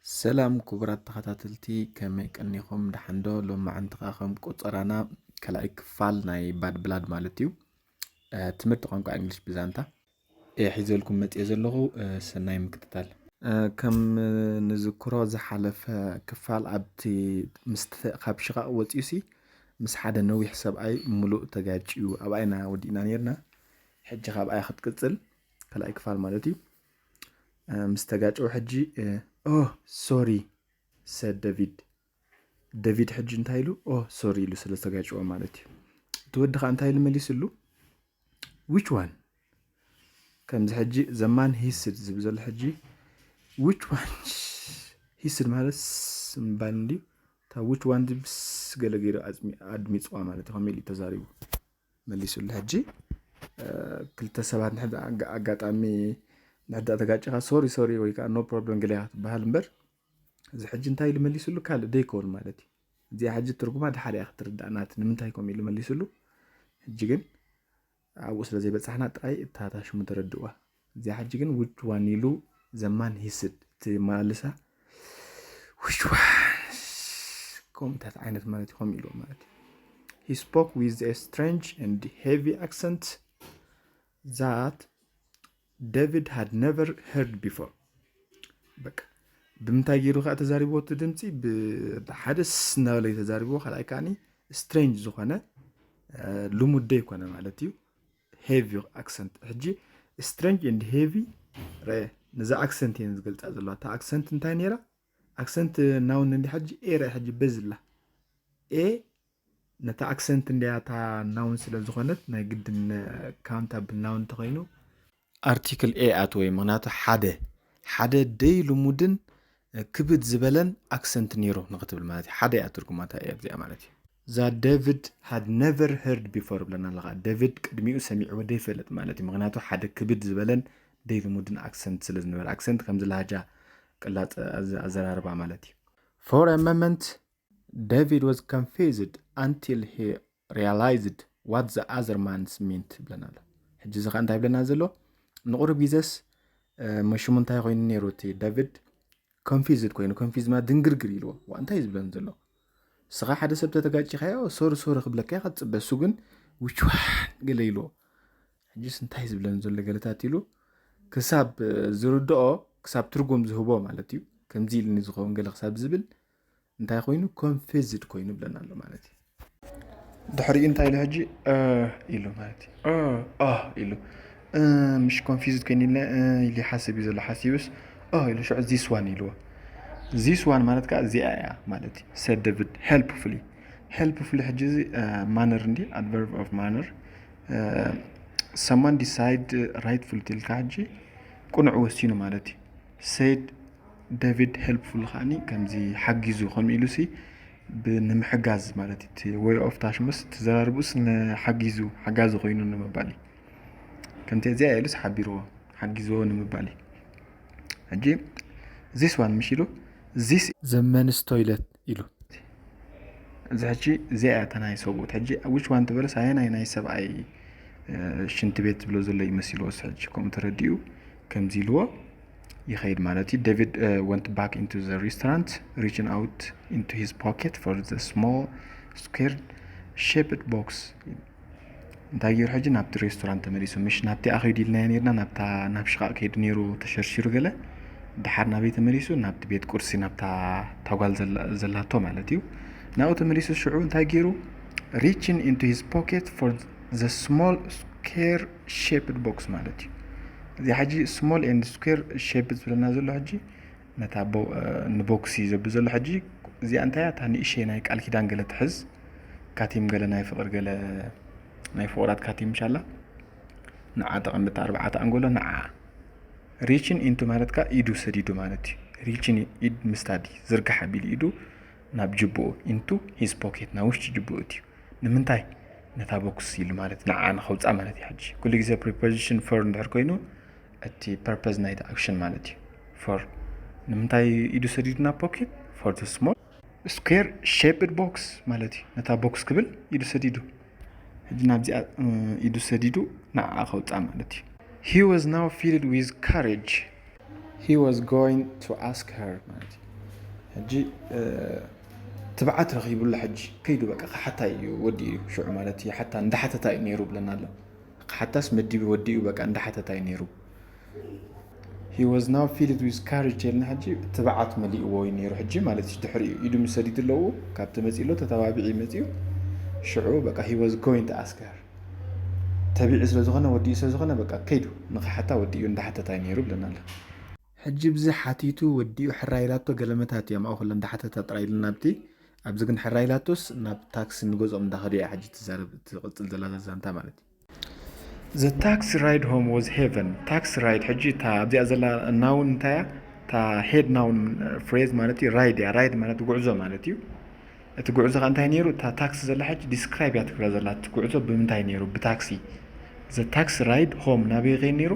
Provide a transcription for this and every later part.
ሰላም ክቡራት ተኸታተልቲ፣ ከመይ ቀኒኹም? ደሓን ዶ? ሎማዓንቲ ከኣ ከም ቆጸራና ካልኣይ ክፋል ናይ ባድ ብላድ ማለት እዩ፣ እ፣ ትምህርቲ ቋንቋ እንግሊሽ ብዛንታ እየ ሒዘልኩም መጽየ ዘለኹ። እ፣ ሰናይ ምክትታል። እ፣ ከም ንዝክሮ ዝሓለፈ ክፋል ኣብቲ ምስ ተ-፣ ካብ ሽቓቕ ወጺኡሲ ምስ ሓደ ነዊሕ ሰብኣይ ምሉእ ተጋጭዩ ኣብኣ ኢና ወዲእና ነይርና። ሕጂ ካብኣ ክትቅጽል ካልኣይ ክፋል ማለት እዩ። እ፣ ምስ ተጋጨው ሕጂ፣ እ፣ "Oh, sorry," said David. ደቪድ ሕጂ እንታይ ኢሉ? "Oh, sorry," ኢሉ ስለ ዝተጋጨወ ማለት እዩ። እቲ ወዲ ኸዓ እንታይ ኢሉ መሊስሉ? "Which one?" ከምዚ ሕጂ ዘማን ሂስድ ዝብል ዘሎ ሕጂ which one? ሂስድ ማለት ስ ምባል እንድዩ። እታ which one ብስ ገለ ገይሩ ኣጽሚ-፣ ኣድሚጽዋ ማለት እዩ። ከመይ ኢሉ ተዛሪቡ መሊስሉ። ሕጂ፣ እ፣ ክልተ ሰባት ንሕድ ኣጋ-፣ ኣጋጣሚ ንሕዳ ተጋጭኻ "ሶሪ፣ ሶሪ" ወይ ከዓ "No problem" ገለ ኢኻ ትበሃል እምበር፣ እዚ ሕጂ እንታይ ኢሉ መሊስሉ? ካልእ ደይከውን ማለት እዩ። እዚኣ ሕጂ ትርጉማ ድሓር እያ ክትርዳእ ናት ንምንታይ ከምኡ ኢሉ መሊስሉ። ሕጂ ግን ኣብኡ ስለ ዘይበጻሕና ጥራይ እታ ታሽሙ ተረድእዋ። እዚኣ ሕጂ ግን which one ኢሉ ዘማን ሂስድ ትመላልሳ። "Which one?" ከምኡታት ዓይነት ማለት እዩ፣ ከምኡ ኢሉ ማለት እዩ። He spoke with a strange and heavy accent that David had never heard before. በቃ ብምንታይ ገይሩ ከዓ ተዛሪብዎ እቲ ድምፂ? ብሓደስ እናበለ እዩ ተዛሪብዎ። ካልኣይ ከዓኒ ስትሬንጅ ዝኾነ፣ እ፣ ልሙድ ዘይኮነ ማለት እዩ። ሄቪ ኣክሰንት። ሕጂ ስትሬንጅ ኤንድ ሄቪ፣ ረ፣ ነዛ ኣክሰንት እየን ዝገልጻ ዘለዋ። እታ ኣክሰንት እንታይ ነይራ? ኣክሰንት ናውን እንዲ ሕጂ ኤ ረ ሕጂ በዝላ። ኤ ነታ ኣክሰንት እንዲያ እታ ናውን ስለ ዝኾነት ናይ ግድን ካውንታብል ናውን እንተኾይኑ ኣርቲክል ኤ ኣትወይ። ምኽንያቱ ሓደ፣ ሓደ ደይ ልሙድን ክብድ ዝበለን ኣክሰንት ነይሩ ንኽትብል ማለት እዩ። ሓደ እያ ትርጉማታ እያ እዚኣ ማለት እዩ። እዛ ደቪድ had never heard before ብለና ኣለኻ። ደቪድ ቅድሚኡ ሰሚዕዎ ደይፈልጥ ማለት እዩ። ምኽንያቱ ሓደ ክብድ ዝበለን ደይ ልሙድን ኣክሰንት ስለ ዝነበረ፣ ኣክሰንት ከምዚ ላሃጃ ቅላፅ ኣዘ-፣ ኣዘራርባ ማለት እዩ። For a moment, David was confused until he realized what the other man's meant ብለና ኣሎ። ሕጂ እዚ ኸዓ እንታይ ብለና ዘሎ? ንቑሩብ ግዜስ፣ እ፣ መሽሙ እንታይ ኮይኑ ነይሩ እቲ ደቪድ? ኮንፊዝድ ኮይኑ፣ ኮንፊዝ ማለት ድንግርግር ኢልዎ። ዋ፣ እንታይ እዩ ዝብለኒ ዘሎ? ንስኻ ሓደ ሰብ ተተጋጭኻዮ፣ ሶሪ፣ ሶሪ ክብለካ ኢኻ ትጽበ። እሱ ግን፣ "Which one?" ገለ ኢልዎ። ሕጂስ እንታይ እዩ ዝብለኒ ዘሎ ገለታት ኢሉ ክሳብ፣ እ፣ ዝርድኦ፣ ክሳብ ትርጉም ዝህቦ ማለት እዩ። ከምዚ ኢልኒ ዝኸውን ገለ ክሳብ ዝብል እንታይ ኮይኑ? ኮንፊዝድ ኮይኑ ብለና ኣሎ ማለት እዩ። ድሕሪኡ እንታይ ኢሉ ሕጂ? "እ" ኢሉ ማለት እዩ። "እ፣ እ" ኢሉ። "እ፣ ምሽ ኮንፊዝድ ኮይኑ ኢለ፣ እ" ኢሉ ይሓስብ እዩ ዘሎ። ሓሲቡስ፣ "እ" ኢሉ ሽዑ "ዚስ ዋን" ኢልዎ። "ዚስ ዋን" ማለት ከዓ እዚኣ እያ ማለት እዩ። ሰድ ደቪድ ሄልፕፉሊ። ሄልፕፉሊ ሕጂ እዚ፣ እ፣ ማነር እንዲ፣ ኣድቨርብ ኦፍ ማነር። እ፣ ሰማን ዲሳይድ ራይትፉል ትልካ ሕጂ ቅኑዕ ወሲኑ ማለት እዩ። ሰድ ደቪድ ሄልፕፉል ከዓኒ ከምዚ ሓጊዙ፣ ከምኡ ኢሉ ሲ ብ-፣ ንምሕጋዝ ማለት እዩ። እቲ ወይ ኦፍ ታሽሙስ ተዘራርቡስ ንሓጊዙ፣ ሓጋዚ ኮይኑ ንምባል እዩ። ከምቲ እዚኣ ኢሉስ ሓቢርዎ፣ ሓጊዝዎ ንምባል እዩ። ሕጂ ዚስ ዋን ምሽ ኢሉ፣ ዚስ ዘመንስ ቶይለት ኢሉ። እዚ ሕጂ እዚኣ እያ እታ ናይ ሰብኡት። ሕጂ ዊች ዋን ትበለስ ኣየናይ ናይ ሰብኣይ፣ እ፣ ሽንቲ ቤት ዝብሎ ዘሎ ይመሲልዎ። እዚ ሕጂ ከምኡ ተረዲኡ ከምዚ ኢልዎ ይኸይድ ማለት እዩ። David, uh, went back into the restaurant, reaching out into his pocket for the small square shaped box. እንታይ ገይሩ ሕጂ? ናብቲ ሬስቶራንት ተመሊሱ። ምሽ ናብቲ ኣኸይዱ ኢልናዮ ነርና፣ ናብታ፣ ናብ ሽቓቕ ከይዱ ነይሩ ተሸርሺሩ ገለ። ድሓር ናበይ ተመሊሱ? ናብቲ ቤት ቁርሲ፣ ናብታ፣ እታ ጓል ዘላ-፣ ዘላቶ ማለት እዩ። ናብኡ ተመሊሱ ሽዑ እንታይ ገይሩ? Reaching into his pocket for the small square shaped box ማለት እዩ። እዚ ሕጂ small and square shaped ዝብለና ዘሎ ሕጂ ነታ ቦ-፣ እ፣ ንቦክሲ ዘብል ዘሎ ሕጂ እዚኣ እንታይ እያ? እታ ንእሸይ ናይ ቃል ኪዳን ገለ ትሕዝ። ካቲም ገለ ናይ ፍቕሪ ገለ ናይ ፍቑራት ካቲም ምሻላ። ንዓ ተቐምጥ ኣርባዕተ ኣንጎሎ ንዓ። ሪችን ኢንቱ ማለት ከኣ ኢዱ ሰዲዱ ማለት እዩ። ሪችን ኢድ ምስታዲ ዝርጋሕ ኣቢሉ ኢዱ ናብ ጅብኡ፣ ኢንቱ ሂዝ ፖኬት፣ ናብ ውሽጢ ጅብኡ እትዩ። ንምንታይ? ነታ ቦክስ ኢሉ ማለት ንዓ ንኸውጻ ማለት እዩ። ሕጂ ኩሉ ግዜ ፕሪፖዚሽን ፎር እንድሕር ኮይኑ እቲ ፐርፐዝ ናይቲ ኣክሽን ማለት እዩ። ፎር ንምንታይ ኢዱ ሰዲዱ ናብ ፖኬት? ፎር ዘ ስሞል ስኩዌር ሼፕድ ቦክስ ማለት እዩ። ነታ ቦክስ ክብል ኢዱ ሰዲዱ። ሕጂ ናብዚኣ፣ እ፣ ኢዱ ሰዲዱ ንዓኣ ከውጻ ማለት እዩ። He was now filled with courage. He was going to ask her ማለት እዩ። ሕጂ ትብዓት ረኺቡላ ሕጂ ከይዱ በቃ ክሓታ እዩ ወዲኡ እዩ ሽዑ ማለት እዩ ሓታ እንዳሓተታ እዩ ነይሩ ብለና ኣሎ። ክሓታስ መዲቡ ወዲኡ በቃ እንዳሓተታ እዩ ነይሩ። He was now filled with courage ተልና ሕጂ ትብዓት መሊእዎ እዩ ነይሩ ሕጂ ማለት እዩ። ድሕሪኡ ኢዱ ምስ ሰዲዱ ኣለዎ ካብቲ መፂኡ ኣሎ ተተባቢዒ መፂኡ ሽዑ በቃ he was going to ask her ተቢዑ ስለ ዝኾነ ወዲኡ ስለ ዝኾነ በቃ ከይዱ ንኽሓታ ወዲኡ እንዳሓተታ እዩ ነይሩ ብለና ኣሎ። ሕጂ ብዚ ሓቲቱ ወዲኡ ሕራይ ኢላቶ ገለመታት እያ ማእኸሎ እንዳሓተታ ጥራይ ኢልና ኣብቲ ኣብዚ ግን ሕራይ ኢላቶስ ናብ ታክሲ ንገዝኦም እንዳኸዱ እያ ሕጂ ትዛረብ ትቕፅል ዘላ ዛንታ ማለት እዩ። The taxi ride home was heaven. Taxi ride ሕጂ እታ ኣብዚኣ ዘላ noun እንታይ እያ? እታ head noun phrase ማለት እዩ ride እያ። Ride ማለት ጉዕዞ ማለት እዩ። እቲ ጉዕዞ ከ እንታይ ነይሩ? እታ ታክሲ ዘላ ሕጂ describe እያ ትብላ ዘላ እቲ ጉዕዞ ብምንታይ ነይሩ? ብታክሲ። The taxi ride home ናበይ ከይድ ነይሩ?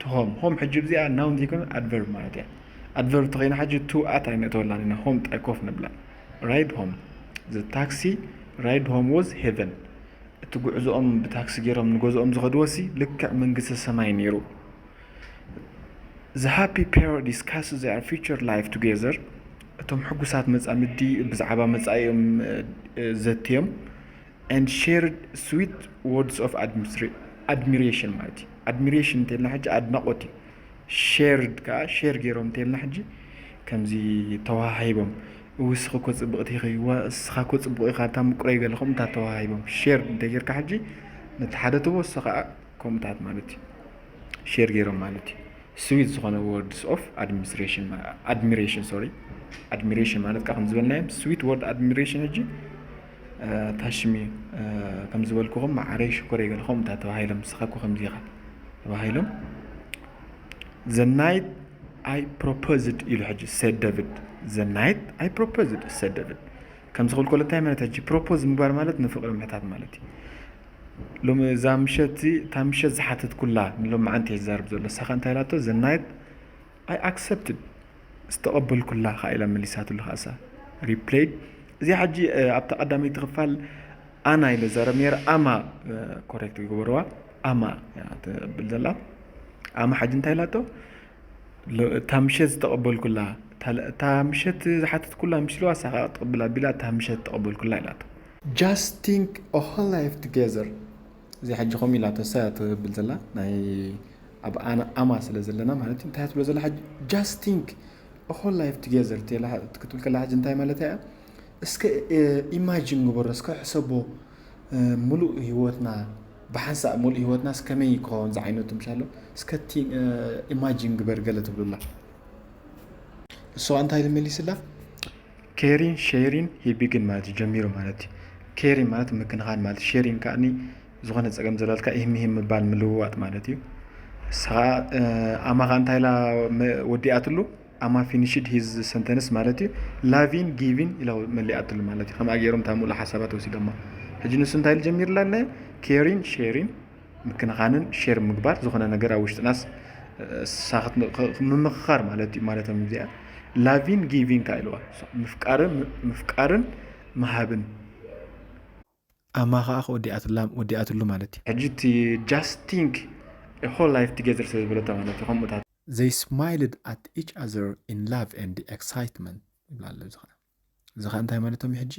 To home. Home ሕጂ ኣብዚኣ noun ዘይኮነ adverb ማለት እያ። Adverb ተኸይና ሕጂ to at ኣይነእተወላን ኢና home ጥራይ ኮፍ ንብላ። Ride home. The taxi ride home was heaven. እቲ ጉዕዞኦም ብታክሲ ገይሮም ንገዝኦም ዝኸድዎ ሲ ልክዕ መንግስተ ሰማይ ነይሩ። The happy pair discussed their future life together. እቶም ሕጉሳት መጻምዲ ብዛዕባ መጻኢኦም ዘትዮም and shared sweet words of admiration ማለት እዩ። Admiration እንተልና ሕጂ ኣድናቖት እዩ። Shared ከዓ share ገይሮም እንተልና ሕጂ ከምዚ ተዋሃሂቦም እው እስኺ እኮ ፅብቕቲ ኢኺ እዋ እስኻ እኮ ፅቡቕ ኢኻ እታ ምቁረይ ገለ ከምኡ እንታ ተዋሃሂቦም share እንተጌርካ ሕጂ ነቲ ሓደ ትቦ እሱ ከዓ ከምኡታት ማለት እዩ። Share ገይሮም ማለት እዩ። Sweet ዝኾነ words of administration admiration sorry admiration ማለት ከዓ ከም ዝበልናዮም sweet word admiration ሕጂ ታሽሚ ከም ዝበልኩኹም መዓረይ ሽኮረይ ገለ ከምኡ እንታ ተባሂሎም ንስኻ እኮ ከምዚ ኢኻ ተባሂሎም the night I proposed ኢሉ ሕጂ said David the night I proposed said David ከምዚ ክብል ከሎ እንታይ ማለት ሕጂ propose ምግባር ማለት ንፍቕሪ ምሕታት ማለት እዩ። ሎሚ እዛ ምሸት እታ ምሸት ዝሓተትኩላ ንሎም መዓንቲ እየ ዝዛረብ ዘሎ ንሳኻ እንታይ ኢላቶ the night I accepted ዝተቐበልኩላ ከዓ ኢላ መሊሳትሉ ከዓሳ replied እዚኣ ሕጂ ኣብታ ቀዳመይቲ ክፋል ኣና ኢለ ዘረብ ነረ ኣማ correct ይግበርዋ ኣማ ትብል ዘላ ኣማ ሕጂ እንታይ ኢላቶ እታ ምሸት ዝተቐበልኩላ እታ ምሸት ዝሓተትኩላ ምስ ኢልዋ እሳ ከዓ ትቕብል ኣቢላ እታ ምሸት ዝተቐበልኩላ ኢላቶ just think a whole life together እዚ ሕጂ ከምኡ ኢላቶ እሳ ትብል ዘላ ናይ ኣብ ኣማ ስለ ዘለና ማለት እዩ እንታይ ትብሎ ዘላ ሕጂ just think a whole life together ክትብል ከላ ሕጂ እንታይ ማለት እያ እስከ imagine ግበሮ እስከ ሕሰቦ ሙሉእ ህይወትና ብሓንሳእ ሙሉእ ህይወትናስ ከመይ ክኸውን ዝዓይነቱ ምሻሎ እስከ imagine ግበር ገለ ትብሉላ እሱ እንታይ ኢሉ መሊስላ caring sharing he began ማለት እዩ ጀሚሩ ማለት እዩ caring ማለት ምክንኻን ማለት sharing ከዓኒ ዝኾነ ፀገም ዘላልካ ይህም ይህም ምባል ምልውዋጥ ማለት እዩ እሳ ኣማኻ እንታይ ኢላ ወዲኣትሉ ኣማ finished his sentence ማለት እዩ loving giving ኢላ መሊኣትሉ ማለት እዩ ከምኣ ገይሮም እታ ሙሉእ ሓሳባት ወሲዶማ ሕጂ ንሱ እንታይ ኢሉ ጀሚርላ ነ caring sharing ምክንኻንን share ምግባር ዝኾነ ነገር ኣብ ውሽጥናስ ሳኽት ምምኽኻር ማለት እዩ ማለቶም እዚኣ loving giving ከዓ ኢልዋ ምፍቃርን ምፍቃርን ምሃብን ኣማ ከዓ ወዲኣትሉ ማለት እዩ ሕጂ እቲ just think a whole life together ስለ ዝበለቶ ማለት እዩ ከምኡታት they smiled at each other in love and excitement ይብላ ኣሎ እዚ ከዓ እዚ ከዓ እንታይ ማለቶም እዩ ሕጂ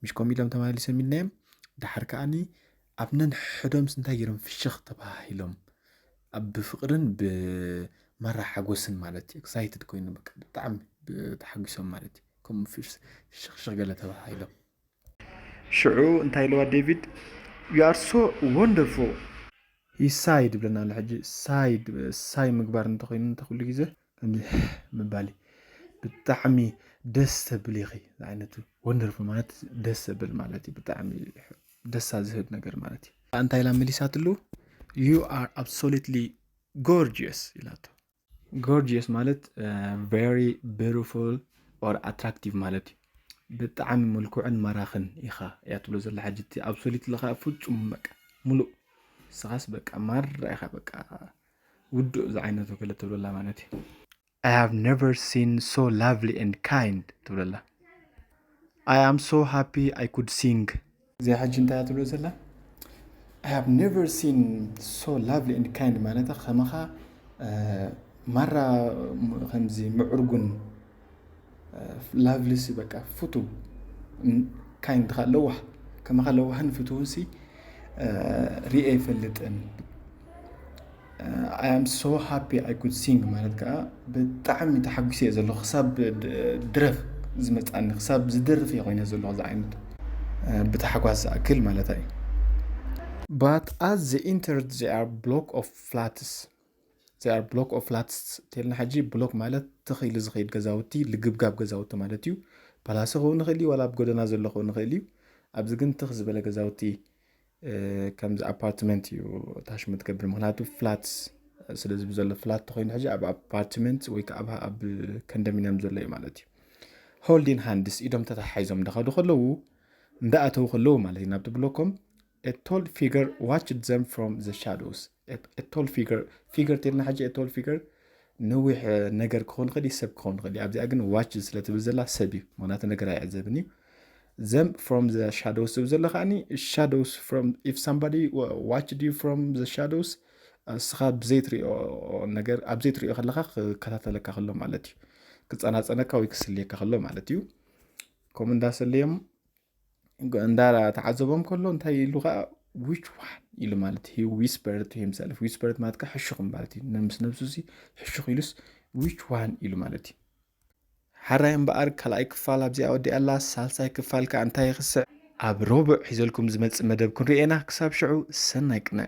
ምሽ ከምኡ ኢሎም ተመላሊሶም ኢልናዮም ደሓር ከዓኒ ኣብ ነንሕዶምስ እንታይ ገይሮም ፍሽኽ ተባሂሎም ኣብ ብፍቅርን ብማራ ሓጎስን ማለት እዩ excited ኮይኑ በቃ ብጣዕሚ ተሓጒሶም ማለት እዩ ከምኡ ፍሽኽሽኽ ገለ ተባሂሎም ሽዑ እንታይ ኢልዋ ዴቪድ you are so wonderful he sighed ይብለና ኣሎ ሕጂ sighed sigh ምግባር እንተኮይኑ እንተ ኩሉ ግዜ ምባል ብጣዕሚ ደስ ተብል ኢኺ ዝዓይነቱ wonderful ማለት ደስ ዘብል ማለት እዩ ብጣዕሚ ደሳ ዝህብ ነገር ማለት እዩ እንታይ ኢላ መሊሳትሉ you are absolutely gorgeous ኢላቶ gorgeous ማለት very beautiful or attractive ማለት እዩ ብጣዕሚ ምልኩዕን ማራኽን ኢኻ እያ ትብሎ ዘላ ሕጂ እቲ absolutely ከዓ ፍጹም በቃ ሙሉእ ንስኻስ በቃ ማራ ኢኻ በቃ ውዱእ ዝዓይነቱ ገለ ትብለላ ማለት እዩ I have never seen so lovely and kind ትብለላ I am so happy I could sing እዚኣ ሕጂ እንታይ እያ ትብሎ ዘላ I have never seen so lovely and kind ማለታ ከማኻ ማራ ከምዚ ምዕርጉን lovely ሲ በቃ ፍቱ kind ኻ ለዋህ ከማኻ ለዋህን ፍትውን ሲ ሪኤ ይፈልጥን። I am so happy I could sing ማለት ከዓ ብጣዕሚ ተሓጒሰ እየ ዘለኹ። ክሳብ ድረፍ ዝመፃኒ ክሳብ ዝደርፍ እየ ኮይነ ዘለኹ። እዚ ዓይነት ብታሕጓስ ዝኣክል ማለት እዩ። But as the entered they are block of flats they are block of flats ተልና ሕጂ ብሎክ ማለት ትኽ ኢሉ ዝኸይድ ገዛውቲ ልግብጋብ ገዛውቲ ማለት እዩ። ፓላሲ ክኸውን ንኽእል እዩ ዋላ ኣብ ጎደና ዘሎ ክኸውን ንኽእል እዩ። ኣብዚ ግን ትኽ ዝበለ ገዛውቲ ከምዚ ኣፓርትመንት እዩ ታሽሙ ትገብር ምክንያቱ ፍላትስ ስለዚ ብዘሎ ፍላት ተኮይኑ ሕጂ ኣብ ኣፓርትመንት ወይ ከዓ ኣብ ኮንዶሚኒየም ዘሎ እዩ ማለት እዩ። Holding hands ኢዶም ተታሓሒዞም እንዳኸዱ ከለዉ እንዳኣተዉ ከለዉ ማለት እዩ ናብቲ ብሎኮም a tall figure watched them from the shadows. A tall figure figure ተልና ሕጂ a tall figure ነዊሕ ነገር ክኸውን ይኽእል እዩ ሰብ ክኸውን ይኽእል እዩ። ኣብዚኣ ግን watch ስለትብል ዘላ ሰብ እዩ ምክንያቱ ነገር ኣይዕዘብን እዩ። Them from the shadows ዝብል ዘሎ ከዓኒ shadows from if somebody watched you from the shadows እስኻ ብዘይትሪኦ ነገር ኣብ ዘይትሪኦ ከለካ ክከታተለካ ከሎ ማለት እዩ። ክፀናፀነካ ወይ ክስልየካ ከሎ ማለት እዩ። ከምኡ እንዳሰለዮም እንዳተዓዘቦም ከሎ እንታይ ኢሉ ከዓ which one ኢሉ ማለት እዩ። Whisper to himself whisper ማለት ከዓ ሕሹኽ ማለት እዩ። ምስ ነብሱ ሕሹኽ ኢሉስ which one ኢሉ ማለት እዩ። ሓራይ እምበኣር ካልኣይ ክፋል ኣብዚኣ ወዲኣ ኣላ። ሳልሳይ ክፋል ከዓ እንታይ ይኽስዕ ኣብ ረቡዕ ሒዘልኩም ዝመፅእ መደብ ክንሪኤና። ክሳብ ሽዑ ሰናይ ቅነ።